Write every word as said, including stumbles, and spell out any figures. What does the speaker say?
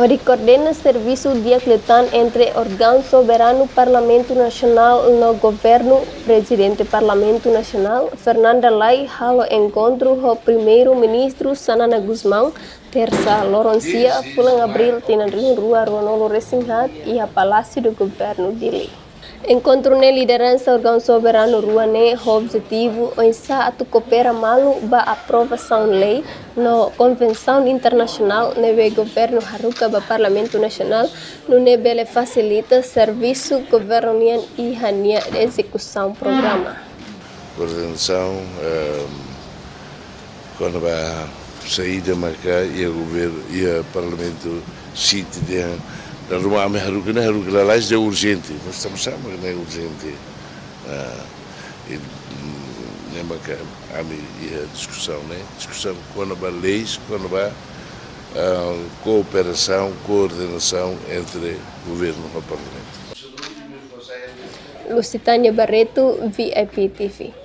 Hodi koordena servisu di'ak liután entre órgaun soberanu Parlamentu Nasionál no Governu, Prezidente Parlamentu Nasionál, Fernanda Lay, halo enkontru ho Primeiru-Ministru Xanana Gusmão, Tersa, loron sia, fulan Abríl, tinan rihun rua ruanulu resin haat, iha Palásiu do Governu, Dili. Enkontru ne'e lideransa órgaun soberanu rua ne'e ho objetivu oinsá atu koopera malu ba aprovasaun lei no konvensaun internasionál ne'ebé governu haruka ba Parlamentu Nasionál, nune'e bele fasilita servisu governu nian iha nia ezekusaun programa. Koordenasaun, ehm, kona-ba saida maka iha governu, iha Parlamentu sente dehan, dala ruma ami haruka ne'e, haruka lalais, dehan urjente. Nós estamos a ne'e urjente. Ah, e, mm, ne'e maka ami iha diskusaun ne'e, diskusaun kona-ba leis, kona-ba, ah, kooperasaun, koordenasaun entre governu ho Parlamentu. Lusitânia Barreto, V I P T V.